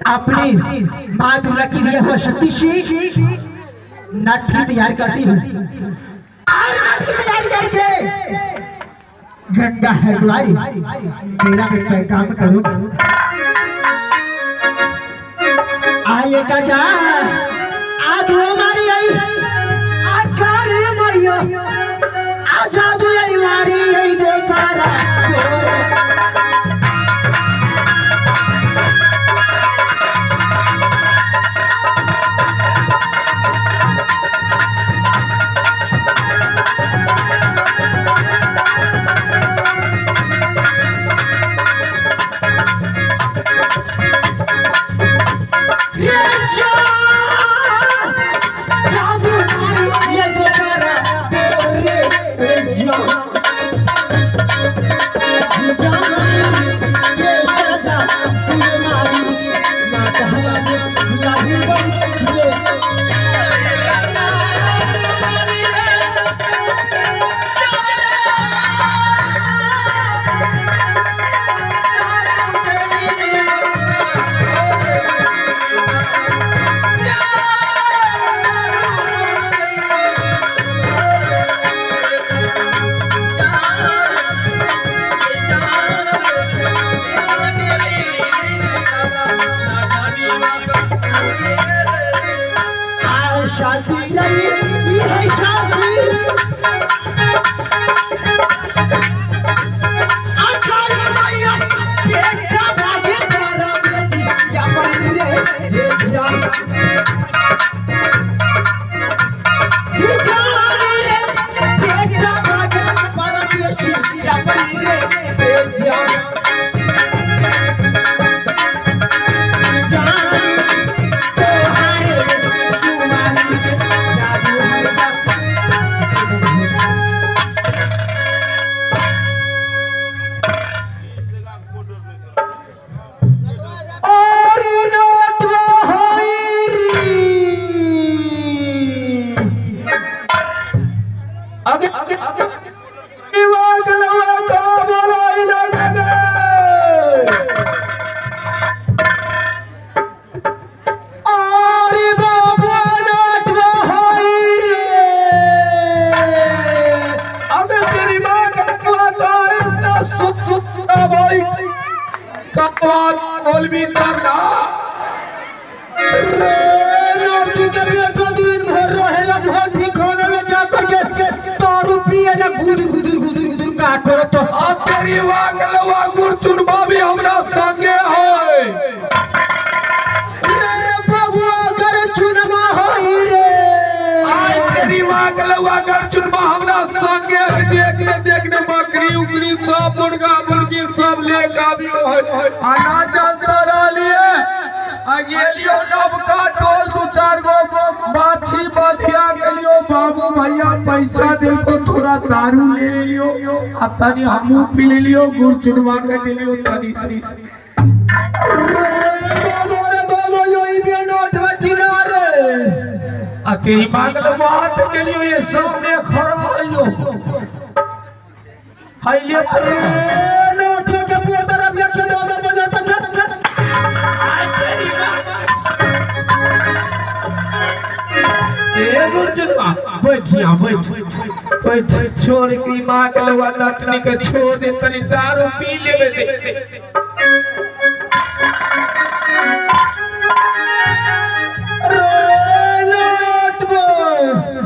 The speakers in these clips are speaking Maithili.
अपनी माँ दुर्गा की दिया हुआ शक्ति से नट की तैयारी करती हूँ और नट की तैयारी करके गंगा हरिद्वारी मेरा भी पैगाम करूँ। आइए का जा आदू मारी आई आकार मैया आ जादू आई मारी आई दो सारा ये जादू मारी ये दो सारा रे जा ये साजा ये मारी ना कहवा नहीं बन ये आ शादी रही ये शादी आकार मैया बेटा भागे पारा बेटी या मरी रे ये जा ये जानी रे बेटा भागे पारा बेटी या मरी रे ये जा जानी तोहारे सुमारी के जादू हम जा। और नटवा होई री। आगे आगे लवा का बोलाई लगे। और बाबू नटवा होई रे। अगर तेरी माँ का का इतना सुना भाई का बात बोलबी तब ना। रे नौकी के बेटा दिन भर रहेला भट्ठी खाने में जा करके दारू पिएला गुदुर गुदुर गुदुर गुदुर का करत। आ तेरी माँ के लवा गुड़ चुनबा भी हमरा संगे है। रे बबुआ कर चुनमा होई रे। आय तेरी माँ के लवा गुड़ चुनबा हमरा संगे है। देखने देखने बकरी उकरी सब मुर्गा मुर्गी सब लेके आबियो है। आना जानता रहलिए आ गेलियो नवका टोल दू चार गो बाछी बाधिया के लियो बाबू भैया पैसा दिल को थोड़ा दारू ले लियो आ तनी हमू पी लियो गुड़ चुनवा के दिलियो तनी सी। रे दोनों यो ई बे नोट में किनारे। आ तेरी मांगल बात के लियो ये सामने खड़ा है यो हाय ले। रे नोट के पोतर अब एक दादा बजा तक। आय तेरी मां ए गुरचुनवा बैठ यहाँ बैठ बैठ छोड़ की मां के लवा नटनी के छोड़ दे तनी दारू पी लेबे दे। रे नोट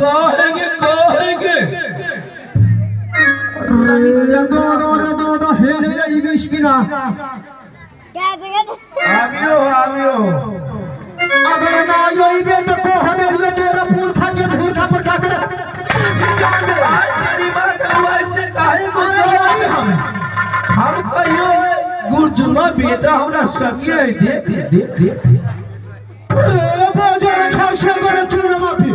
कहेंगे कहेंगे रे दोनों रे दोनों हे रे ई बिस्किना। आबियो आबियो अगर ना यो ई बे तो को हदे रे तोरा पुरखा के धुरखा पर का कर। आय तेरी मां के लवा ऐसे काहे गुस्सा आई हम हम कहियो गुरचुनवा बेटा हमरा संगे है देख देख। रे बाजार खर्च कर चुनमा भी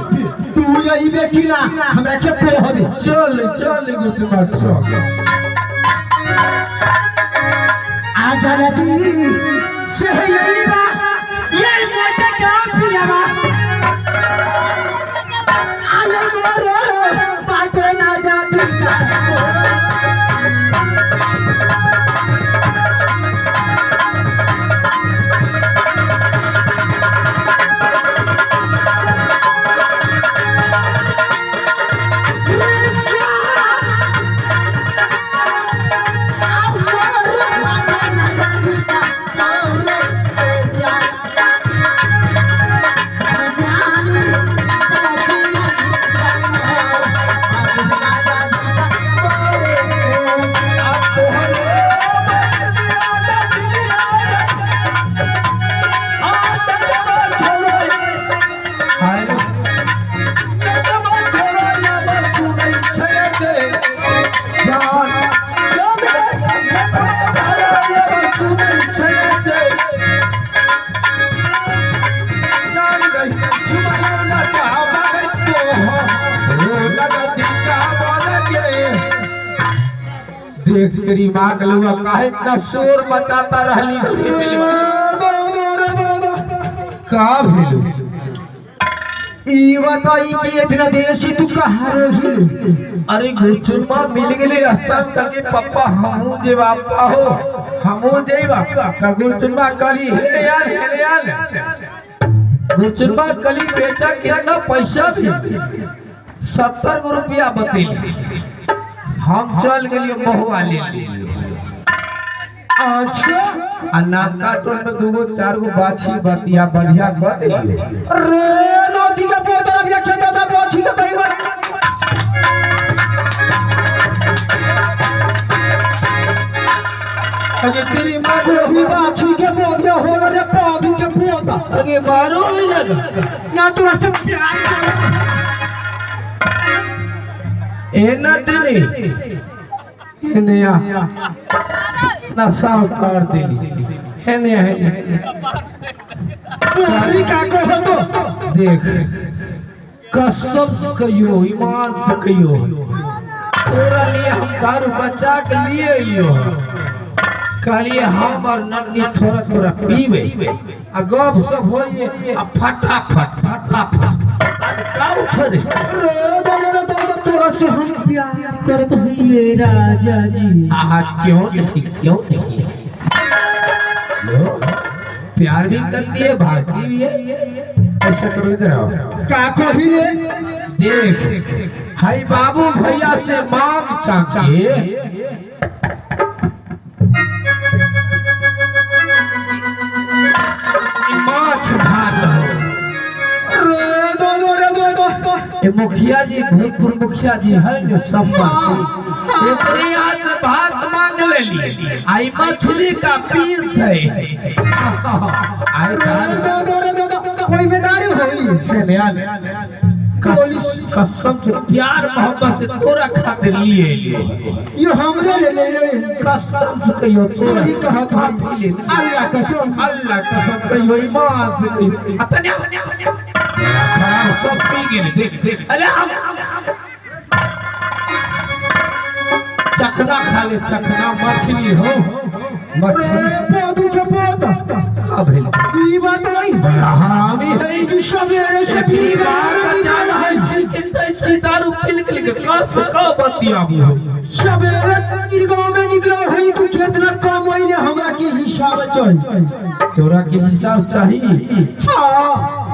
तू यही बे किना हमरा के को हदे। चल चल गुरचुनवा चल। आ जल्दी से यही बा ये मोटे का पियावा आले मोरो बाटे ना जाती का। देख तेरी माँ के लुआ काहे इतना शोर मचाता रहली। का भेलू? ई बताई कि इतना देर से तू कहाँ रही? अरे गुरचुनमा मिल गेली रास्ता में, कहली पप्पा हमहू जेबा हो हमहू जेबा। त गुरचुनमा कहली हे यार हे यार। गुरचुनमा कहली बेटा कितना पैसा भी? 70 गो रुपया बतेली। हम चल गेलियो महुआ ले लियो। अच्छा। आ नाका टोल में दूगो चार गो बाछी बतिया बढ़िया कर दिलियो। रे नदी का पोतरा भी खेता था बाछी का कहीं बार। अगे तेरी माँ को कोई बाछी के पौधे हो रे पौधे के पौधा। अगे मारो लगा ना तोरा से प्यार करो। ए नटनी एने आ नशा उतार देली हेने हेने। बोली का कहो तो? देख कसम से कहियो ईमान से कहियो तोरा लिए हम दारू बचा के लिए अलियो। कहलिए हम और नटनी थोड़ा थोड़ा पीबे आ गप सब होइए आ फटाफट फटाफट का उठ रे। रे दादा रे दादा तोरा से हम प्यार करत हइए राजा जी। आहा क्यों नहीं क्यों नहीं, लो प्यार भी करती है भागती भी है। ऐसा करो इधर आओ। का कही रे? देख हाई बाबू भैया से मांग चांग के माछ भात हो। रे दादा रे दादा ये मुखिया जी भूतपूर्व मुखिया जी है न सम्मान ओकरे यहाँ से भात मांग लेली आई मछली का पीस है। आई रे दादा रे दादा कोई में दारू होई। कसम से प्यार मोहब्बत से तोरा खातिर लिए लियो। ये हमरे ले ले ले। कसम से कहियो तोरा सही कहत हाँ, हई। पी ले। अल्लाह कसम। अल्लाह कसम कहियो ईमान से कहियो। अतन्या खराब सब पी गेले देख। अरे हम चखना खा ले चखना मछली हो मछली। रे पौधू के पौधा का भेल? ई बात नहीं बड़ा हरामी है। कि सबेरे से पी जान है सी के तैसी दारू पी के का से का बतियाबू हो। सबेरे तीर गांव में निकलल हई तू कितना कम होई ने हमरा के हिसाब चाहिए। तोरा के हिसाब चाहिए? हाँ।